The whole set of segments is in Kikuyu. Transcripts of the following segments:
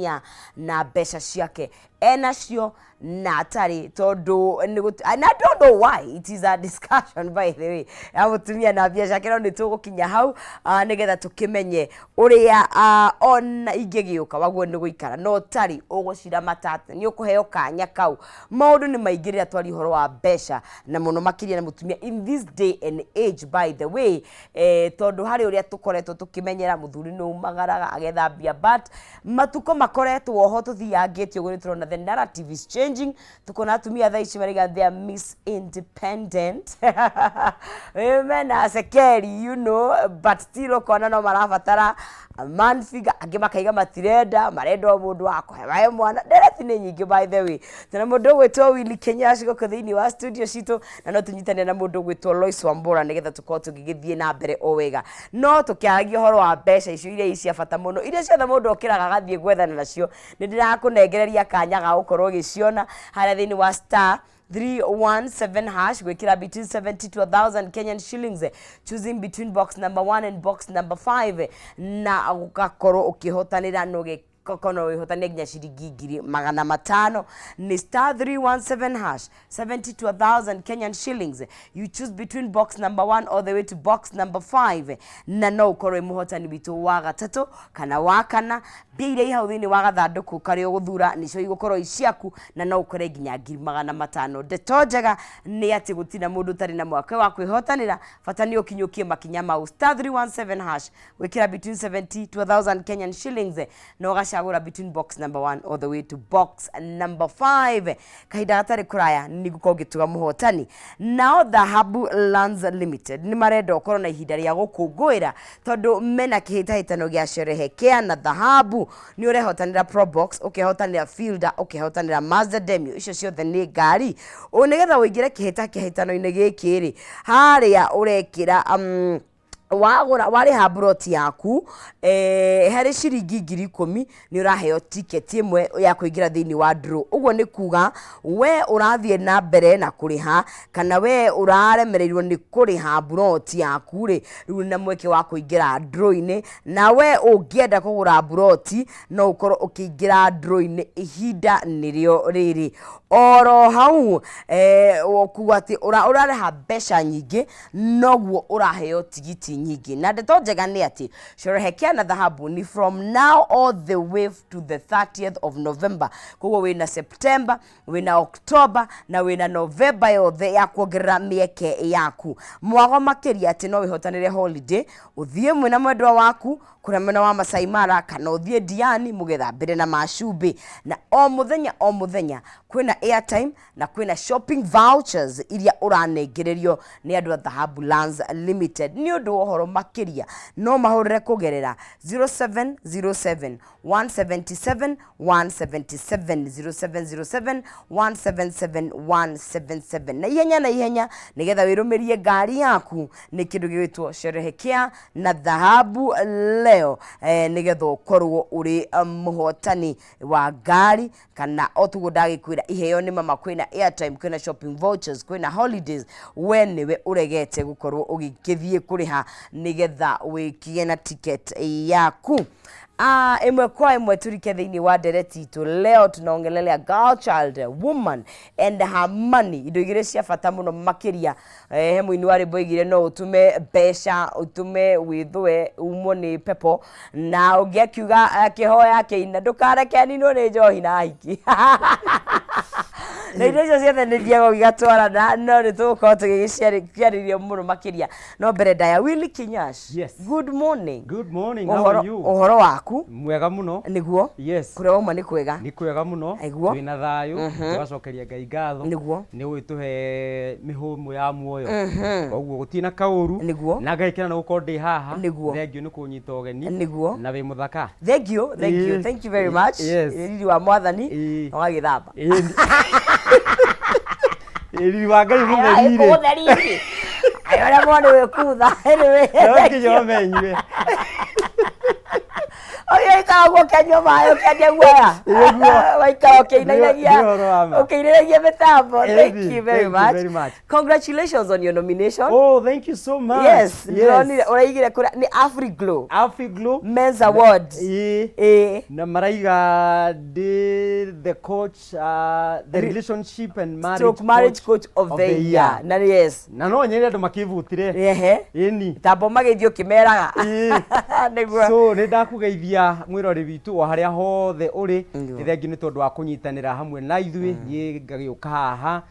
Mũtumia na mbeca ciake enacio na atarĩ, tondũ nĩ and I don't know why it is a discussion, by the way, ya mũtumia na mbia ciake, no nĩ tũgũkinya hau nĩgetha tũkĩmenye ũrĩa ona ingĩgĩũka waguo nĩ gũikara no ũtarĩ ũgũciramata atĩa, nĩ ũkũheo kanya kau. Maũndũ nĩ maingĩ rĩrĩa twaria ũhoro wa mbeca, na mũno makĩria na mũtumia in this day and age, by the way, tondũ harĩ ũrĩa tũkoretwo tũkĩmenyera mũthuri nĩ umagaraga agethambia, but matukũ makoretwo ho tũthiangĩte ũguo, nĩ tũrona the narrative is changing. Tukona atumia thaa ici maraiga they are Miss Independent mena cekeri, but still ũkona no marabatara a man figure. Angĩ makaiga matirenda, marenda o mũndũ wa kũhe mahe mwana. Ndereti nĩ nyingĩ, by the way. Tena mũndũ ũgwĩtwo Willy Kenyash gũkũ thĩinĩ wa studio citũ, na no tũnyitane na mũndũ ũgwĩtwo Lois Wambora nĩgetha tũkorwo tũgĩgĩthiĩ na mbere o wega, no tũkĩaragia ũhoro wa mbeca icio iria i cia bata mũno, iria ciothe mũndũ okĩraga agathiĩ gwethana nacio. Nĩ ndĩrakũnengereria kanya ga gũkorwo ũgĩciona harĩa thĩinĩ wa *317#, gwĩkĩra between 70 to 1000 Kenyan shillings, choosing between box number 1 and box number 5, na ũgakorwo ũkĩhotanĩra na ũgĩkorwo wĩhotanĩre nginya ciringi 500,000. Nĩ *317#, 70 to 1000 Kenyan shillings. You choose between box number 1 all the way to box number 5, na no ũkorwo wĩ mũhotani witũ wa gatatũ kana wa kana. Mbia iria i hau thĩinĩ wa gathandũkũ karĩa ũgũthura nĩcio igũkorwo i ciaku, na no ũkore nginya 500,000. Ndeto njega nĩ atĩ gũtirĩ mũndũ ũtarĩ na mweke wa kwĩhotanĩra, bata nĩ ũkinyũkie makinya mau, *317#, gwĩkĩra between 70 to 1000 Kenyan shillings, na ũgacagũra between box number 1 all the way to box number 5. Kahinda gatarĩ kũraya nĩ ngũkorwo ngĩtuga mũhotani. Nao Dhahabu Lands Limited nĩ marenda ũkorwo na ihinda rĩa gũkũngũĩra, tondũ mena kĩhĩtahĩtano gĩa Sherehekea na Dhahabu. Nĩ ũrehotanĩra Probox, ũkehotanĩra Fielder, ũkehotanĩra Mazda Demio. Icio ciothe nĩ ngari. Ũ nĩgetha ũingĩre kĩhĩtahĩtano-inĩ gĩkĩ rĩ, harĩa ũrekĩra wagũra, warĩha mburoti yaku harĩ ciringi 10,000, nĩ ũraheo tiketi ĩmwe ya kũingĩra thĩinĩ wa draw. Ũguo nĩ kuga we ũrathiĩ na mbere na kũrĩha, kana we ũraremereirwo nĩ kũrĩha mburoti yaku rĩ, rĩu na mweke wa kũingĩra draw-inĩ. Na we ũngĩenda kũgũra mburoti, no ũkorwo ũkĩingĩra draw-inĩ, ihinda nĩrĩo rĩrĩ oro hau. Kuga atĩ ũrarĩha mbeca nyingĩ, noguo ũraheo tigiti nyingĩ. Na ndeto njega nĩ atĩ Sherehekea na Dhahabu ni from now all the way to the 30th of November. Koguo wĩna September, wĩna October na wĩna November yothe ya kuongerera mĩeke yaku. Mwago makĩria atĩ no wĩhotanĩre holiday, ũthiĩ mwĩna mwendwa waku kũrĩa mwena wa Masai Mara, kana ũthiĩ Diani mũgethambĩre na macumbĩ. Na o mũthenya o mũthenya kwĩna airtime na kwĩna shopping vouchers iria ũranengererio nĩ andũ a Dhahabu Lands Limited. Nĩ ũndũ wa ũhoro makĩria, no mahũrĩre kũgerera 0707 177 177, 0707 177 177. Na ihenya na ihenya nĩgetha wĩrũmĩrie ngari yaku nĩ kĩndũ gĩgwĩtwo Sherehekea na Dhahabu leo, nĩgetha ũkorwo ũrĩ mũhotani wa ngari, kana o tuguo ndagĩkwĩra, iheo nĩ mama, kwĩna airtime, kwĩna shopping vouchers, kwĩna holidays. We nĩwe ũregete gũkorwo ũgĩkĩthiĩ kũrĩha nĩgetha wĩkĩge na ticket yaku. Ĩmwe kwa ĩmwe turike thĩinĩ wa ndereti itũ. Leo tunaongelelea girl child, woman and her money, indo igĩrĩ cia bata mũno makĩria. He mũini wa rwĩmbo oigire no ũtũme mbeca ũtũme wĩthũe umwo nĩ pepo, na ũngĩ akiuga, akĩhoya, akĩina, "Ndũkareke ninwo nĩ njohi na hiki." Na indo icio ciothe nĩ thiaga igatwarana, no nĩ tũgũkorwo tũgĩgĩciarĩria mũno makĩria. No mbere ndaya, Willy Kinyash. Yes. Good morning. Good morning. How Ũhoro are you? Ũhoro waku? Mwega mũno. Nĩguo. Yes. Kũrĩa wauma nĩ kwega? Nĩ kwega mũno. Aiguo. Twĩna thayũ. Tũgacokeria Ngai ngatho. Nĩ gũgĩtũhe mĩhũmũ ya muoyo. Koguo gũtirĩ na kaũru. Na ngagĩkena nĩ gũkorwo ndĩ haha. Thengiũ nĩ kũnyita ũgeni. Na wĩ mũthaka. Thank you, thank you. Thank you very much. Riri wa Mwathani. Ũgagĩthamba. Ĩĩ, riri wa Ngai mũtheri rĩ. Mũtheri ayo ũrĩa mwana wĩ kutha. Anyway, No thank nginya you. ũmenyue. Ũyũ. Waikara ũguo ũkĩanyua maĩ ũkĩania guoya. Nĩguo. Waikara ũkĩinainagia Nĩ ũhoro wa ma. ũkĩinainagia mĩtambo. Thank Ĩni, you very thank you much. very much. Congratulations on your nomination. Oh, thank you so much. Yes, ndĩronire ũraigire kũrĩa nĩ Afriglow Afiglow. Men's Awards. Ĩĩ. Ĩĩ. Na maraiga ndĩ the coach, the relationship and marriage, Stroke marriage coach of the year. Na yes. Na no nyende andũ makĩbutire. Ehe. Ĩni. Tambo magĩthiĩ ũkĩmeraga. Ĩĩ. Nĩguo. So nĩ ndakũgeithia mwĩrori witũ o harĩa hothe ũrĩ. Nĩguo. Nĩ thengiũ nĩ tondũ wa kũnyitanĩra hamwe na ithuĩ. Niĩ ngagĩũka haha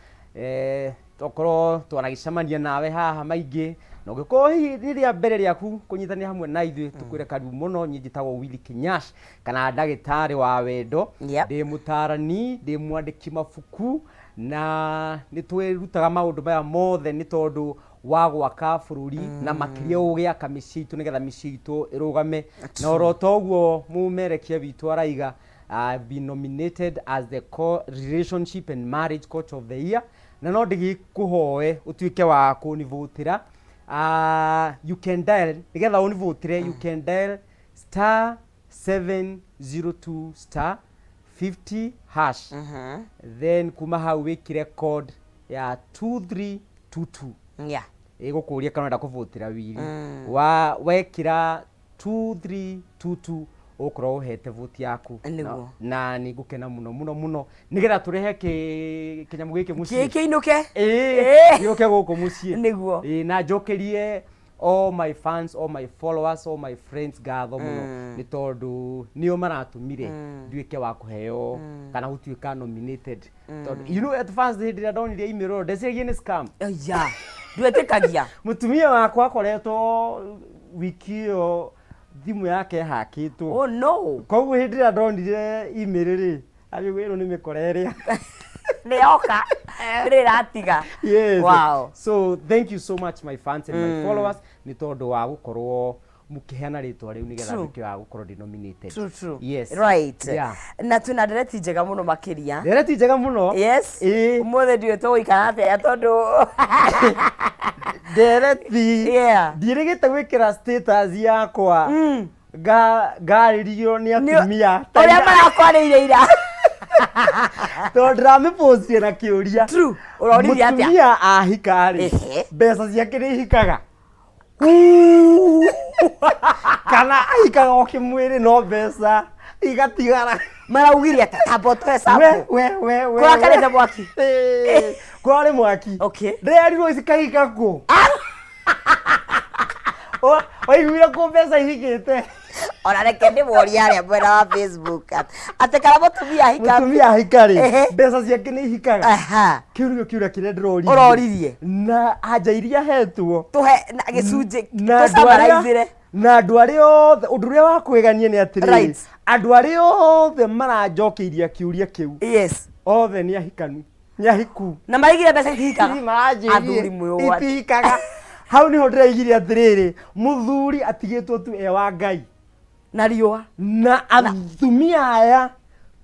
tokorwo twanagĩcemania nawe haha maingĩ na ũngĩkorwo hihi nĩ rĩa mbere rĩaku kũnyitanĩra hamwe na ithuĩ tũkwĩre karibu mũno. Niĩ njĩtagwo Willy Kinyash kana ndagĩtarĩ wa wendo. Ndĩ mũtarani, ndĩ mwandĩki mabuku na nĩ twĩrutaga maũndũ maya mothe nĩ tondũ wa gwaka bũrũri na makĩria gũgĩaka mĩciĩ itũ nĩgetha mĩciĩ itũ ĩrũgame. Na oro toguo mũmerekia witũ araiga, I've been nominated as the relationship and marriage coach of the year na no ndigĩkũhoe ũtuĩke wa kũnivũtĩra. You can dial nĩgetha ũnivũtĩre, you can dial star 702 star 50 hash, then kuma hau wĩkĩre code ya 2322. Ĩgũkũria kana ũrenda kũvũtĩra Willy. Wa wekĩra 2322 ũgũkorwo ũhete vote yaku. Nĩguo. Na nĩ ngũkena mũno mũno mũno nĩgetha tũrehe kĩnyamũ gĩkĩ mũciĩ. Kĩinũke. Ĩĩ, Ĩĩ. gĩũke gũkũ mũciĩ. Nĩguo. Ĩĩ, na njokerie all my fans, all my followers, all my friends ngatho mũno nĩ tondũ nĩo maratũmire nduĩke wa kũheo kana gũtuĩka nominated. Tondũ you know at first hĩndĩ ĩrĩa ndonire email ĩyo ndeciragia nĩ scam. Aya. Ndwetĩkagia. Mũtumia wakwa akoretwo wiki ĩyo thimũ yake ĩhakĩtwo. Oh no. Koguo hĩndĩ ĩrĩa ndonire email rĩ, agĩũka ĩno nĩ mĩkora ĩrĩa Nĩ yoka. Ndĩrĩ ĩratiga. Yes. Wow. So thank you so much, my fans and my followers, nĩ tondũ wa gũkorwo mũkĩheana rĩtwa rĩu nĩgetha True. nduĩke wa gũkorwo ndĩ nominated. True, true. Yes. Right. Yeah. Na twĩna ndereti njega mũno makĩria. Ndereti njega mũno. Yes. Ĩĩ. Ũmũthĩ ndiũĩ tũgũikara atĩa tondũ Ndereti. Ndiĩrĩgĩte gwĩkĩra status yakwa ngarĩrio nĩ atumia ta ũrĩa marakwarĩire ira. Tondũ ndĩramĩpostire na kĩũria. True. Ũroririe atĩa? Mũtumia ahika rĩ, mbeca ciake nĩ ihikaga kana ahikaga o kĩmwĩrĩ no mbeca igatigara? Maraugire atĩa? Tamba ũtũhe We sample. we we we. Kũrakarĩte mwaki. Ĩĩ, kũrarĩ mwaki. Ndĩrerirwo ici kahika kũ waiguire kũ mbeca ihikĩte? Ona reke ndĩmorie arĩa mwena wa Facebook atĩ kana mũtumia ahika Mũtumia ahika rĩ, mbeca ciake nĩ ihikaga? Kĩu nĩkĩo kĩũria kĩrĩa ndĩroririe. Ũroririe. Na anja iria hetwo Tũhe na gĩcunjĩ na andũ arĩa tũcamaraithĩre. Na andũ arĩa othe, ũndũ ũrĩa wa kwĩgania nĩ atĩrĩrĩ, andũ arĩa othe maranjokeiria kĩũria kĩu, othe nĩ ahikanu, nĩ ahiku. Na maraigire mbeca itihikaga. Maranjĩrire Athuri mwĩ ũgwati. Itihikaga. Hau niho ndĩraigire atĩrĩrĩ, mũthuri atigĩtwo tu e wa Ngai na riũa. Na atumia aya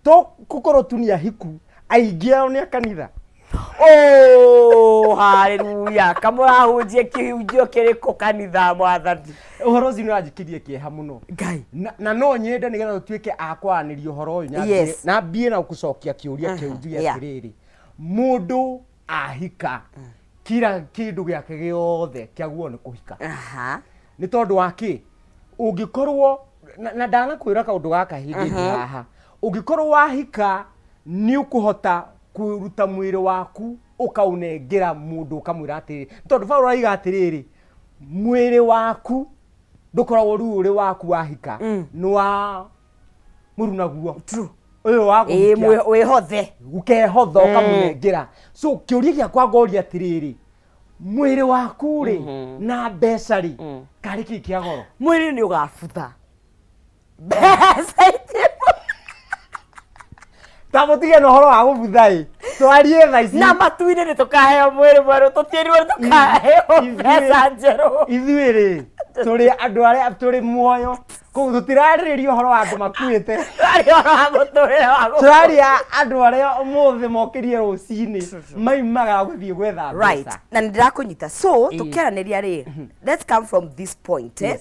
to gũkorwo tu nĩ ahiku, aingĩ ao nĩ a kanitha. Oh, haleluya. Kamũrahunjie kĩhunjio kĩrĩkũ kanitha mwathani? Ũhoro ũcio nĩ ũranjĩkĩrie kĩeha mũno. Ngai. Na no nyende nĩgetha tũtuĩke a kwaranĩria ũhoro ũyũ nyambie na gũcokia kĩũria kĩu njuge atĩrĩrĩ, mũndũ ahika kira kĩndũ gĩake gĩothe kĩagwo nĩ kũhika. Nĩ tondũ wa kĩ? Ũngĩkorwo na ndanakwĩra kaũndũ gaka hĩndĩ ĩngĩ haha, ũngĩkorwo wahika nĩ ũkũhota kũruta mwĩrĩ waku ũkaũnengera mũndũ ũkamwĩra atĩrĩrĩ, tondũ Paul araiga atĩrĩrĩ, mwĩrĩ waku ndũkoragwo rĩu ũrĩ waku wahika, nĩ wa mũrunaguo. Ũyũ wa Ĩĩ, kũhikia. Wĩhothe. Ũkehotha ũkamũnengera. So kĩũria gĩakwa ngoria atĩrĩrĩ, mwĩrĩ waku rĩ na mbeca rĩ, karĩ kĩ kĩa goro? Mwĩrĩ nĩ ũgabutha. Mbeca itirĩ. Ta mũtige na ũhoro wa gũbutha ĩ, twarie thaa ici. Na matu-inĩ nĩ tũkaheo mwĩrĩ mwerũ, tũtiĩrirwo nĩ tũkaheo mbeca njerũ. Ithuĩ rĩ tũrĩ andũ arĩa tũrĩ muoyo, koguo tũtirarĩrĩria ũhoro wa andũ makuĩte. Tũraria ũhoro wa mũtũrĩre wa gũkũ. Tũraria andũ arĩa ũmũthĩ mokĩrie rũcinĩ maimaga gũthiĩ gwetha mbeca. Na nĩ ndĩrakũnyita. So tũkĩaranĩria rĩ, let's come from this point, eh?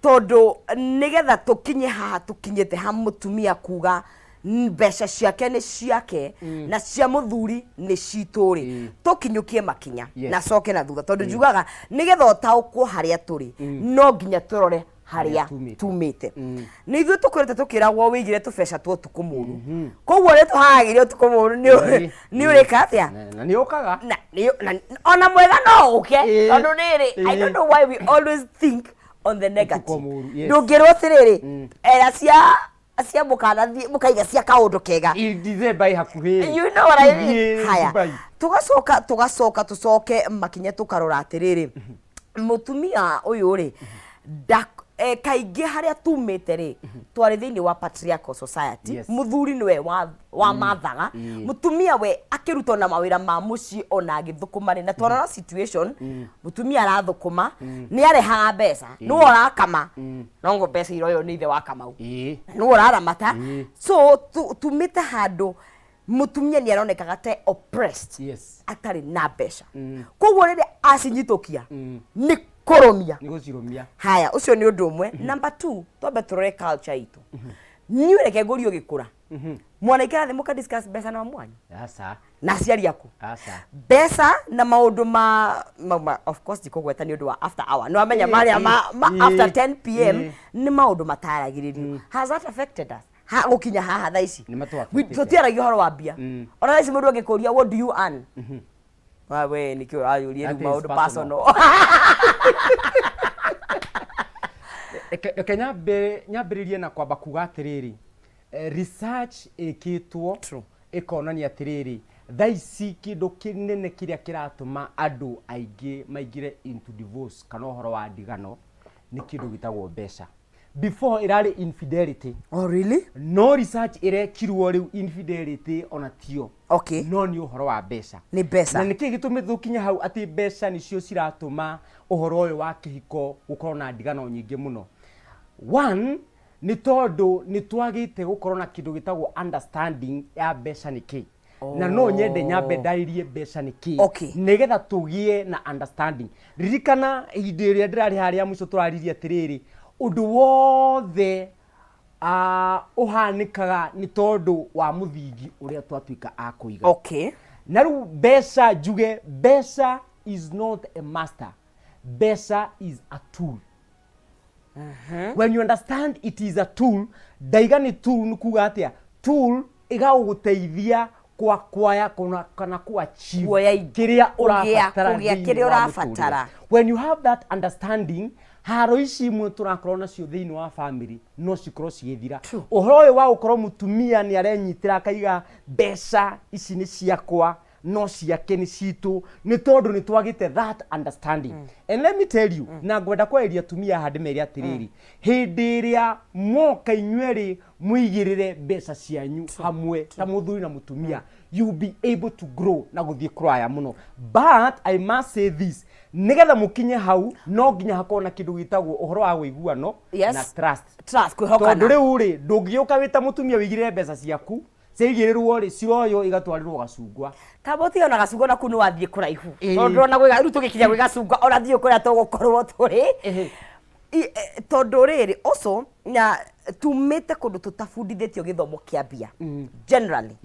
Tondũ nĩgetha tũkinye haha tũkinyĩte ha mũtumia kuga mbeca ciake nĩ ciake na cia mũthuri nĩ citũ rĩ, tũkinyũkie makinya na coke na thutha, tondũ njugaga nĩgetha ũtaũkwo harĩa tũrĩ no nginya tũrore harĩa tumĩte. Tumĩte. Nĩ ithuĩ tũkũrĩte tũkĩragwo wĩigire tũbeca twa ũtukũ mũru, koguo rĩ tũhagagĩria ũtukũ mũru nĩ ũrĩka atĩa? Na nĩ ũkaga. Na ona mwega no ũke, tondũ rĩrĩ, I don't know why we always think on the negative. Mũru, yes. Ndũngĩrwo atĩrĩrĩ, era cia mũkanathiĩ mũkaiga cia kaũndũ kega. December ĩ hakuhĩ. You know what I mean? Tũthiĩ Haya, Dubai. Tugacoka tucoke makinya tukarora atĩrĩrĩ, mũtumia ũyũ rĩ, kaingĩ harĩa tumĩte rĩ, twarĩ thĩinĩ wa patriarchal society. Mũthuri nĩwe wa mathaga, mũtumia we akĩruta ona mawĩra ma mũciĩ ona agĩthũkũma rĩ, na twarora situation, mũtumia arathũkũma, nĩ arehaga mbeca, nĩwe ũrakama, no ngo mbeca iroywo nĩ ithe wa Kamau, nĩwe ũraramata. So tumĩte handũ mũtumia nĩ aronekaga te oppressed, atarĩ na mbeca, koguo rĩrĩa acinyitũkia nĩ kũrũmia. Nĩ gũcirũmia. Haya, ũcio nĩ ũndũ ũmwe. Number two, twambe tũrore culture itũ. Niĩ reke ngũrie, ũgĩkũra mwana ikara thĩ mũka discuss mbeca na mwanyu Aca. Na aciari aku? Aca. Mbeca na maũndũ ma of course ndikũgweta nĩ ũndũ wa after hour, nĩ wamenya marĩa ma after 10 p.m. Nĩ maũndũ mataragĩrĩrio. Has that affected us ha gũkinya haha thaa ici? Nĩ matũ-affectĩte. Tũtiaragia ũhoro wa mbia. Ona thaa ici mũndũ angĩkũria, "What do you earn?" Ah, we nĩkĩ ũrayũria That rĩu is maũndũ personal. Personal. Reke nyambĩrĩrie na kwamba kuga atĩrĩrĩ, research ĩkĩtwo ĩkonania atĩrĩrĩ, thaa ici kĩndũ kĩnene kĩrĩa kĩratũma andũ aingĩ maingĩre into divorce kana ũhoro wa ndigano nĩ kĩndũ gĩtagwo mbeca. Before ĩrarĩ infidelity. Oh, really? No research ĩrekirwo rĩu, infidelity ona tio, no nĩ ũhoro wa mbeca. Nĩ mbeca. Na nĩkĩ gĩtũmĩte tũkinye hau atĩ mbeca nĩcio ciratũma ũhoro ũyũ wa kĩhiko gũkorwo na ndigano nyingĩ mũno? One, nĩ tondũ nĩ twagĩte gũkorwo na kĩndũ gĩtagwo understanding ya mbeca nĩ kĩ, na no nyende nyambe ndarĩrie mbeca nĩ kĩ, nĩgetha tũgĩe na understanding. Ririkana hĩndĩ ĩrĩa ndĩrarĩ harĩa mũico tũraririe atĩrĩrĩ, ũndũ wothe ũhanĩkaga nĩ tondũ wa mũthingi ũrĩa twatuĩka a kũiga. Na rĩu mbeca, njuge mbeca is not a master, mbeca is a tool. When you understand it is a tool, ndaiga nĩ tool nĩ kuga atĩa? Tool ĩgagũteithia kwa kwaya kana ku achieve Kuoya kĩrĩa ũrabatara kũgĩa thĩinĩ kĩrĩa wa ũrabatara. mũtũrĩre. When you have that understanding, haro ici imwe tũrakorwo nacio thĩinĩ wa family no cikorwo cigĩthira. Ũhoro ũyũ wa gũkorwo mũtumia nĩ arenyitĩra akaiga mbeca ici nĩ ciakwa no ciake nĩ citũ, nĩ tondũ nĩ twagĩte that understanding. And let me tell you, na ngwenda kwarĩria atumia haha ndĩmere atĩrĩrĩ, hĩndĩ ĩrĩa moka inyuerĩ mũigĩrĩre mbeca cianyu hamwe ta mũthuri na mũtumia, you will be able to grow na gũthiĩ kũraya mũno. But I must say this, nĩgetha mũkinye hau no nginya hakorwo na kĩndũ gĩtagwo ũhoro wa wĩiguano na trust. Trust, Tondũ kwĩhokana. Rĩu rĩ, ndũngĩũka wĩ ta mũtumia wĩigĩrĩre mbeca ciaku, ciaigĩrĩrwo rĩ, ciroywo igatwarĩrwo gacungwa. Tamba ũtige ona gacungwa, na kuu nĩ wathiĩ kũraihu. Tondũ ona rĩu tũgĩkinya gwĩ gacungwa, ona thiĩ kũrĩa tũgũkorwo tũrĩ. Tondũ rĩrĩ, also na tumĩte kũndũ tũtabundithĩtio gĩthomo kĩa mbia generally.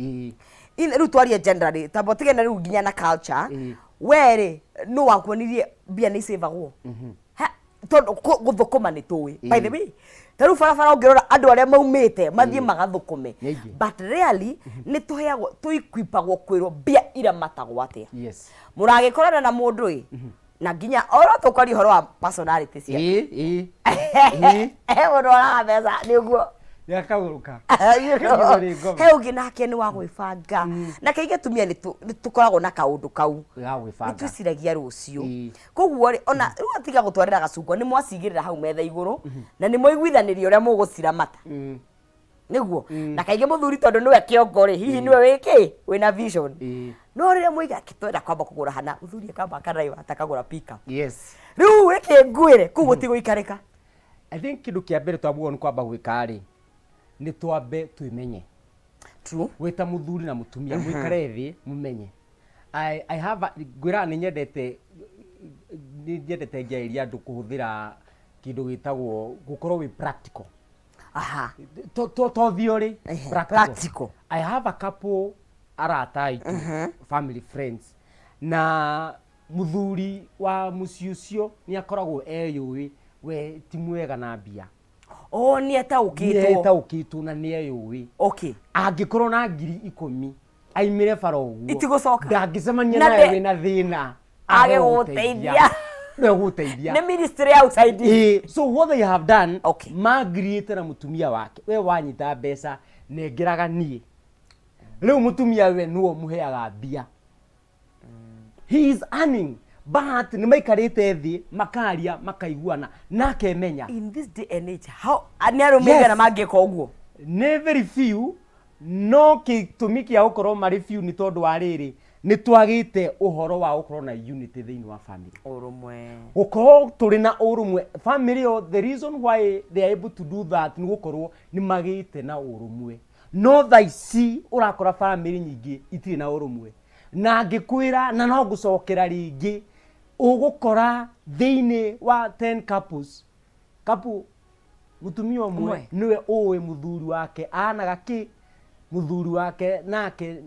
Rĩu twarie generally, tamba ũtige na rĩu nginya na culture. We rĩ, nũ wakuonirie mbia nĩ icĩvagwo? Tondũ gũthũkũma nĩ tũĩ, by the way, ta rĩu barabara ũngĩrora andũ arĩa maumĩte mathiĩ magathũkũme, Nĩ aingĩ. but rarely nĩ tũheagwo, tũikwipagwo kwĩrwo mbia iramatagwo atĩa. Mũragĩkorana na mũndũ ĩ, na nginya oro tũkwaria ũhoro wa personality cia Ĩĩ, ĩĩ. Ĩĩ. He mũndũ oraga mbeca nĩ ũguo. Nĩakagũrũka. You know, Nĩ ngoma. He ũngĩ nake nĩ wa gwĩbanga, na kaingĩ atumia nĩ tũkoragwo na kaũndũ kau. Ga Nĩ gwĩbanga. twĩciragia rũciũ. Koguo rĩ, ona rĩu atiga gũtwarĩra gacungwa, nĩ mwacigĩrĩra hau metha igũrũ na nĩ mwaiguithanĩria ũrĩa mũgũciramata, nĩguo na kaingĩ mũthuri, tondũ nĩwe kĩongo rĩ, hihi nĩwe wĩkĩ wĩna vision. No rĩrĩa mwaiga twenda kwamba kũgũra hana, mũthuri akamba akadrive atakagũra pickup. Rĩu reke ngwĩre, kũu gũtigũikarĩka. I think kĩndũ kĩa mbere twambũo nĩ kwamba gwĩka rĩ, nĩ twambe twĩmenye. Wĩ ta mũthuri na mũtumia, mũikare thĩ mũmenye. I have a, ngwĩraga nĩ nyendete ngĩarĩria andũ kũhũthĩra Kĩndũ gĩtagwo gũkorwo wĩ practical. Aha. To theory. Practical. Practical. I have a couple arata aitũ, family friends, na mũthuri wa mũciĩ ũcio nĩ akoragwo eyũĩ we ti mwega na mbia. Oh, nĩ ataũkĩtwo. Nĩ etaũkĩtwo na nĩ eyũĩ. Angĩkorwo na 10,000 aimĩre bara ũguo, Itigũcoka. Ndangĩcemania Na nawe wĩna thĩna age gũgũteithia. Nĩwe gũgũteithia. Nĩ ministry ya usaidizi. So what they have done, magiriĩte na mũtumia wake, we wanyita mbeca nengeraga niĩ. Rĩu mũtumia we nĩwe ũmũheaga mbia. He is earning, but nĩ maikarĩte thĩ makaria makaiguana na akemenya. In this day and age, how nĩ arũme aigana mangĩka ũguo? Nĩ very few, no gĩtũmi kĩa gũkorwo marĩ few nĩ tondũ wa rĩrĩ, nĩ twagĩte ũhoro wa gũkorwo na unity thĩinĩ wa family. Ũrũmwe. Gũkorwo tũrĩ na ũrũmwe family ĩyo, the reason why they are able to do that nĩ gũkorwo nĩ magĩte na ũrũmwe. No thaa ici ũrakora family nyingĩ itirĩ na ũrũmwe, na ngĩkwĩra na no ngũcokera rĩngĩ, ũgũkora thĩinĩ wa 10 couples, couple mũtumia ũmwe Ũmwe. Nĩwe ũĩ mũthuri wake anaga kĩ, mũthuri wake nake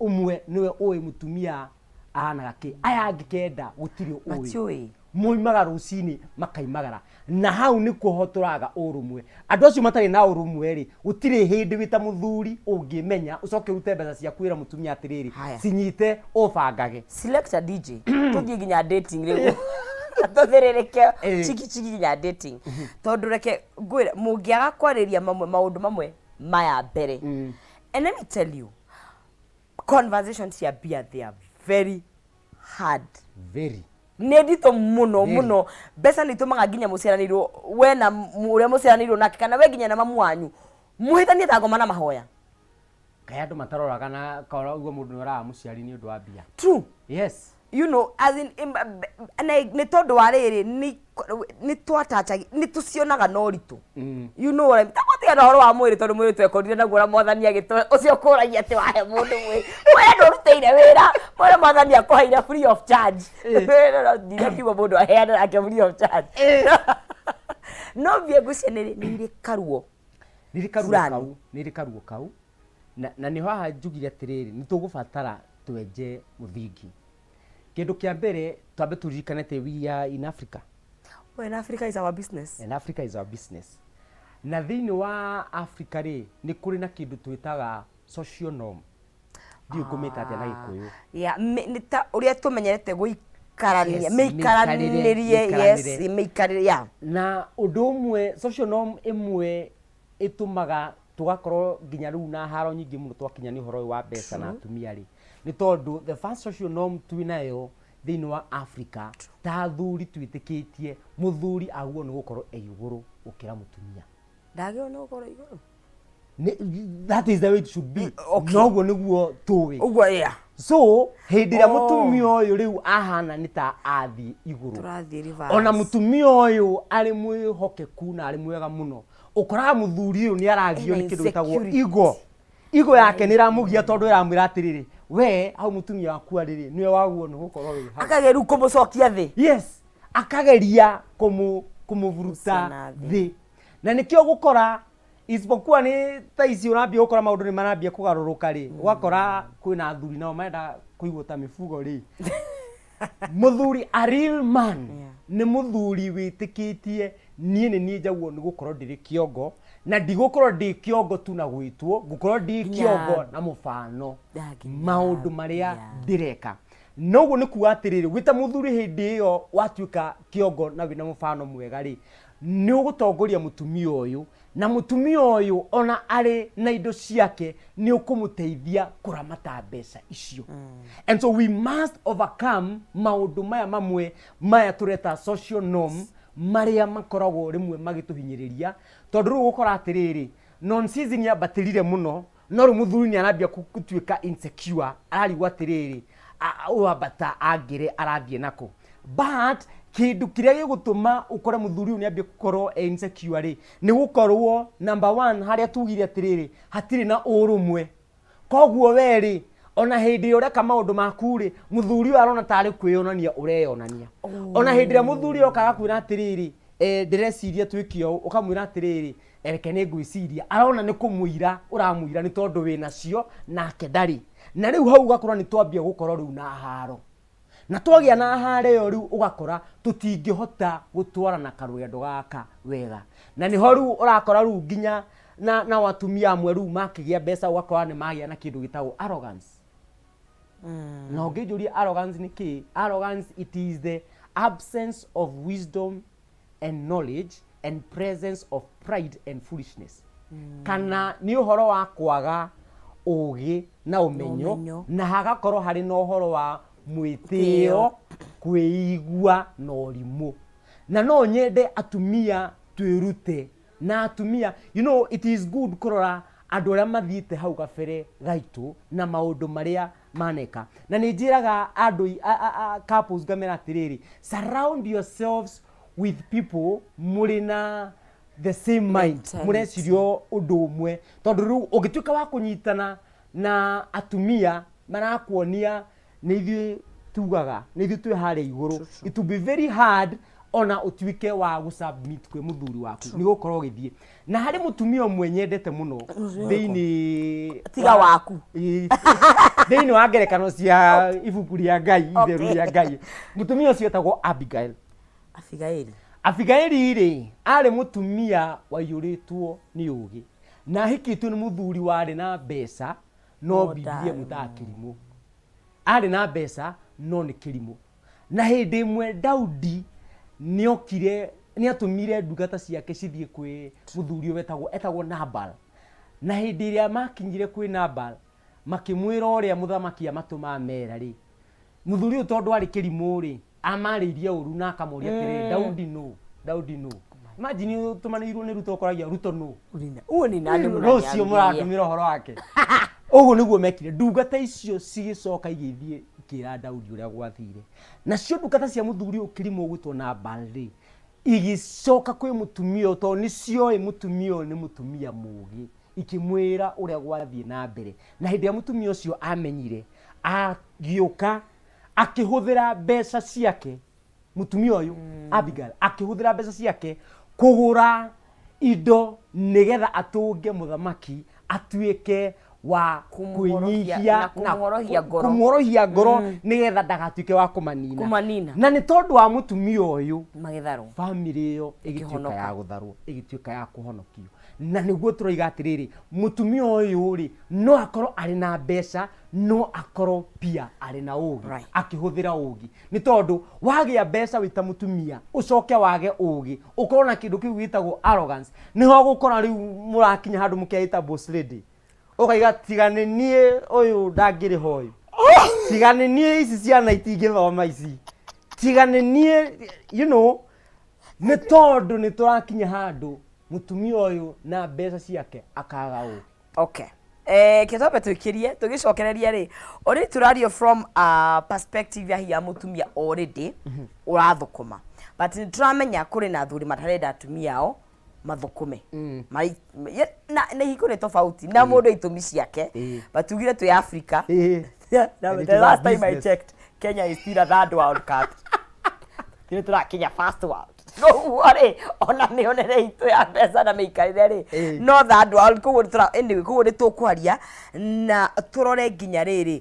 ũmwe nĩwe ũĩ mũtumia ahanaga kĩ, aya angĩ kenda gũtirĩ ũĩ. Matiũĩ. Moimaga rũcinĩ makaimagara, na hau nĩkuo tũraga ũrũmwe. Andũ acio matarĩ na ũrũmwe rĩ, gũtirĩ hĩndĩ wĩ ta mũthuri ũngĩmenya ũcoke ũrute mbeca ciaku wĩra mũtumia atĩrĩrĩ, Haya. cinyite ũbangage. Selector DJ, tũthiĩ nginya dating rĩu, tũthĩrĩrĩke. Chiki chiki nginya dating, tondũ reke ngwĩre, mũngĩaga kwarĩria mamwe maũndũ mamwe maya mbere, and let me tell you, conversations cia mbia, they are very hard. Very. Nĩ nditũ mũno. Very. Mũno. Mbeca nĩ itũmaga nginya mũciaranĩirwo we na ũrĩa mũciaranĩirwo nake, kana we nginya na mamu wanyu, mũhĩtanie ta ngoma na mahoya. Kaĩ andũ mataroraga na kaũigua mũndũ nĩ oraga mũciari nĩ ũndũ wa mbia. True. Yes. As in, na nĩ tondũ wa rĩrĩ, nĩ twatachagi, nĩ tũcionaga na ũritũ. You know what I mean? Tagũtiga na ũhoro wa mwĩrĩ, tondũ mwĩrĩ twekorire naguo na mwathani agĩtũhe. Ũcio ũkũragia atĩ wahe mũndũ mwĩrĩ, mwĩrĩ ndũrutĩire wĩra, mwĩrĩ mwathani akũheire free of charge. Ndinakiuga mũndũ aheane nake free of charge, no mbia ngwĩciria nĩ irĩ karuo. Nĩ irĩ karuo. Fulani. Kau nĩ irĩ karuo kau, na nĩho haha njugire atĩrĩrĩ, nĩ tũgũbatara twenje mũthingi. Kĩndũ kĩa mbere, twambe tũririkane atĩ we are in Africa. Well, Africa is our business. And Africa is our business, na thĩinĩ wa Africa rĩ, nĩ kũrĩ na kĩndũ twĩtaga social norm. Ndiũĩ ngũmĩta atĩa na Gĩkũyũ. Yeah, nĩ ta ũrĩa tũmenyerete gũikarania. Yes, mĩikaranĩrie. Yes. Mĩikaranĩre. Mĩikarĩre, yeah. Na ũndũ ũmwe, social norm ĩmwe ĩtũmaga tũgakorwo nginya rĩu na haro nyingĩ mũno twakinya nĩ ũhoro ũyũ wa mbeca na atumia rĩ, nĩ tondũ the first social norm twĩ nayo thĩinĩ wa Africa, ta athuri twĩtĩkĩtie mũthuri agwo nĩ gũkorwo e igũrũ gũkĩra mũtumia. Ndagĩrwo nĩ gũkorwo igũrũ. That is the way it should be. Noguo nĩguo tũĩ. Ũguo, yeah. So hĩndĩ ĩrĩa mũtumia ũyũ rĩu ahana nĩ ta athiĩ igũrũ, Tũrathiĩ reverse. Ona mũtumia ũyũ arĩ mwĩhokeku na arĩ mwega mũno, ũkoraga mũthuri ũyũ nĩ aragio Ena nĩ kĩndũ gĩtagwo insecurity. Igo igo yake nĩ ĩramũgia, tondũ ĩramwĩra atĩrĩrĩ, we hau mũtumia waku arĩrĩ nĩwe waguo nĩ gũkorwo wĩ hau. Akageria rĩu kũmũcokia thĩ. Yes, akageria kũmũburuta Kũmũcina thĩ. Thĩ, na nĩkĩo gũkora isipokuwa nĩ thaa ici ũrambia gũkora maũndũ nĩ marambia kũgarũrũka rĩ, ũgakora kwĩna athuri nao marenda kũigwo ta mĩbugo rĩ. Mũthuri, a real man, nĩ mũthuri wĩtĩkĩtie niĩ nĩ niĩ njagwo nĩ gũkorwo ndĩrĩ kĩongo, na ndigũkorwo ndĩ kĩongo tu na gwĩtwo, ngũkorwo ndĩ kĩongo na mũbano. Nginya maũndũ marĩa ndĩreka. Noguo nĩ kuga atĩrĩrĩ, wĩ ta mũthuri hĩndĩ ĩyo watuĩka kĩongo na wĩna mũbano mwega rĩ, nĩ ũgũtongoria mũtumia ũyũ, na mũtumia ũyũ ona arĩ na indo ciake nĩ ũkũmũteithia kũramata mbeca icio. And so we must overcome maũndũ maya mamwe maya tũreta social norm, marĩa makoragwo rĩmwe magĩtũhinyĩrĩria, tondũ rĩu ũgũkora atĩrĩrĩ, non season yambatĩrire mũno, no rĩu mũthuri nĩ arambia gũtuĩka insecure, ararigwo atĩrĩrĩ, ũyũ ambata angĩre arathiĩ nako. But kĩndũ kĩrĩa gĩgũtũma ũkore mũthuri ũyũ nĩ ambia gũkorwo e insecure rĩ, nĩ gũkorwo number one harĩa tugire atĩrĩrĩ, hatirĩ na ũrũmwe. Koguo we rĩ, ona hĩndĩ ĩrĩa ũreka maũndũ maku rĩ, mũthuri ũyũ arona tarĩ kwĩyonania ũreyonania. Ona hĩndĩ ĩrĩa mũthuri oka agakwĩra atĩrĩrĩ, Ndĩreciria twĩke ũũ, ũkamwĩra atĩrĩrĩ, reke nĩ ngwĩciria. Arona nĩ kũmũira ũramũira nĩ tondũ wĩ nacio nake ndarĩ. Na rĩu hau ũgakora nĩ twambia gũkorwo rĩu na haro. Na twagĩa na haro ĩyo rĩu ũgakora tũtingĩhota gũtwarana karũgendo gaka wega. Na nĩho rĩu ũrakora rĩu nginya nao atumia amwe rĩu makĩgĩa mbeca ũgakora nĩ magĩa na kĩndũ gĩtagwo arrogance. Na ũngĩnjũria arrogance nĩ kĩĩ, arrogance it is the absence of wisdom and knowledge and presence of pride and foolishness. Kana nĩ ũhoro wa kwaga ũgĩ na ũmenyo, Ũmenyo. na hagakorwo harĩ na ũhoro wa mwĩtĩo, kwĩigua na ũrimũ. Na no nyende atumia twĩrute na atumia, you know, it is good kũrora andũ arĩa mathiĩte hau gabere gaitũ na maũndũ marĩa maneka. Na nĩ njĩraga andũ couples ngamera atĩrĩrĩ, surround yourselves with people mũrĩ na the same mind, Mentality. mũreciria ũndũ ũmwe, tondũ rĩu ũngĩtuĩka wa kũnyitana na atumia marakuonia nĩ ithuĩ tugaga, nĩ ithuĩ twĩ harĩa igũrũ, it will be very hard ona ũtuĩke wa gũsubmit kwĩ mũthuri waku, nĩ gũkorwo ũgĩthiĩ. Na harĩ mũtumia ũmwe nyendete mũno thĩinĩ Tiga waku. Ĩĩ. Thĩinĩ wa ngerekano cia ibuku rĩa Ngai itheru rĩa Ngai, mũtumia ũcio etagwo Abigail. Abigaili. Abigaili rĩ, arĩ mũtumia waiyũrĩtwo nĩ ũgĩ na ahikĩtio nĩ mũthuri warĩ na mbeca, no No Bibilia ndarĩ. ĩmwĩtaga kĩrimũ. Arĩ na mbeca no nĩ kĩrimũ. Na hĩndĩ ĩmwe Daudi nĩokire, nĩatũmire ndungata ciake cithiĩ kwĩ mũthuri ũyũ etagwo Nabal. Na hĩndĩ ĩrĩa makinyire kwĩ Nabal, makĩmwĩra ũrĩa mũthamaki amatũma amera rĩ, mũthuri ũyũ tondũ arĩ kĩrimũ rĩ, amarĩirie ũru na akamoria atĩrĩrĩ, Daudi nũ? Daudi nũ? Imagine ũtũmanĩirwo nĩ Ruto ũkoragia Ruto nũ? Uo ni nani Rũciũ mũraniambĩrĩria? mũrandũmĩra ũhoro wake. Ũguo nĩguo mekire. Ndungata icio cigĩcoka igĩthiĩ ikĩra Daudi ũrĩa gwathire. Nacio ndungata cia mũthuri ũyũ kĩrimũ ũgwĩtwo Nabal rĩ, igĩcoka kwĩ mũtumia ũyũ tondũ nĩcioĩ mũtumia ũyũ nĩ mũtumia mũũgĩ, ikĩmwĩra ũrĩa gwathiĩ na mbere. Na hĩndĩ ĩrĩa mũtumia ũcio amenyire, agĩũka akĩhũthĩra mbeca ciake, mũtumia ũyũ Abigail akĩhũthĩra mbeca ciake kũgũra indo nĩgetha atũnge mũthamaki atuĩke wa Kũmũhorohia- kwĩnyihia na kũmũhorohia ngoro. kũmũhorohia ngoro nĩgetha ndagatuĩke wa kũmanina. Kũmanina. Na nĩ tondũ wa mũtumia ũyũ magĩtharwo bamĩrĩ ĩyo ĩgĩtuĩka Ĩkĩhonoka. ya gũtharwo, ĩgĩtuĩka ya kũhonokio. Na nĩguo tũroiga atĩrĩrĩ, mũtumia ũyũ rĩ, no akorwo arĩ na mbeca, no akorwo pia arĩ na ũgĩ, akĩhũthĩra ũgĩ. Nĩ tondũ wagĩa mbeca wĩ ta mũtumia, ũcoke wage ũgĩ, ũkorwo na kĩndũ kĩu gĩtagwo arrogance, nĩho ũgũkora rĩu mũrakinya handũ mũkeĩta boss lady. Ũkaiga tiga nĩ niĩ ũyũ ndangĩrĩha ũyũ, tiga nĩ niĩ ici ciana itingĩthoma ici, tiga nĩ niĩ, you know, nĩ tondũ nĩ tũrakinya handũ mũtumia ũyũ na mbeca ciake akaga ũgĩ. Okay. Ke twambe twĩkĩrie tũgĩcokereria rĩ, already tũrario from a perspective ya hinya mũtumia already ũrathũkũma, but nĩ tũramenya kũrĩ na athuri matarenda atumia ao mathũkũme. Na ihiko nĩ tofauti na mũndũ itũmi ciake, but tugire twĩ Africa. And it The is a last time I business. checked, Kenya is still a third world country. Nĩ tũrakinya first world. Koguo rĩ, ona mĩonere itũ ya mbeca na mĩikarĩre rĩ, no third world. Koguo nĩ tũra, anyway, koguo nĩ tũkwaria na tũrore nginya rĩrĩ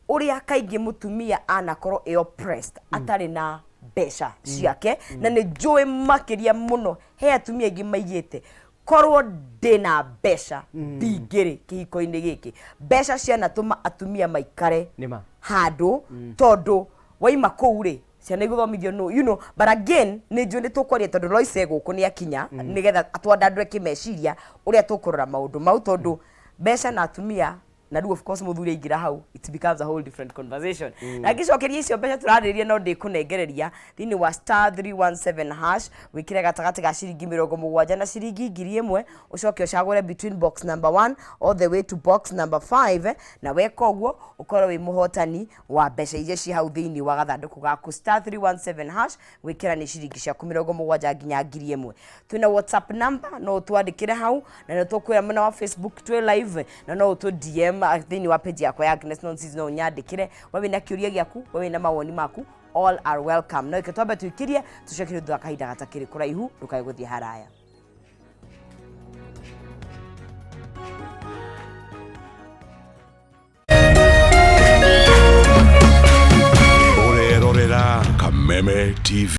ũrĩa kaingĩ mũtumia anakorwo e oppressed atarĩ na mbeca ciake. Na nĩ njũĩ makĩria mũno he atumia aingĩ maigĩte korwo ndĩna mbeca ndingĩrĩ kĩhiko-inĩ gĩkĩ. Mbeca cianatũma atumia maikare Nĩma. handũ, tondũ waima kũu rĩ, ciana igũthomithio no, you know. But again, nĩ njũĩ nĩ tũkwaria tondũ Loice e gũkũ nĩ akinya nĩgetha atwandandũre kĩmeciria ũrĩa tũkũrora maũndũ mau, tondũ mbeca na atumia na rĩu of course mũthuri aingĩra hau, it becomes a whole different conversation. Na ngĩcokeria icio mbeca tũrarĩrĩria, no ndĩkũnengereria thĩinĩ wa *317# wĩkĩre gatagatĩ ga ciringi 70 na ciringi 1000, ũcoke ũcagũre between box number 1 all the way to box number 5, na weka ũguo ũkorwo wĩ mũhotani wa mbeca iria ciĩ hau thĩinĩ wa gathandũkũ gaku. *317# gwĩkĩra nĩ ciringi ciaku 70 nginya 1000. Twĩna WhatsApp number, no ũtwandĩkĩre hau, na nĩ tũkwĩra mwena wa Facebook twĩ live, na no ũtũ DM thĩinĩ wa page yakwa ya Agnes Nonsizi, no ũnyandĩkĩre we wĩna kĩũria gĩaku, we wĩna mawoni maku. All are welcome. No ike twambe tuikirie tucokere thutha wa kahinda gatakĩrĩ kũraihu, ndũkae gũthiĩ haraya. Ũrerorera Kameme TV.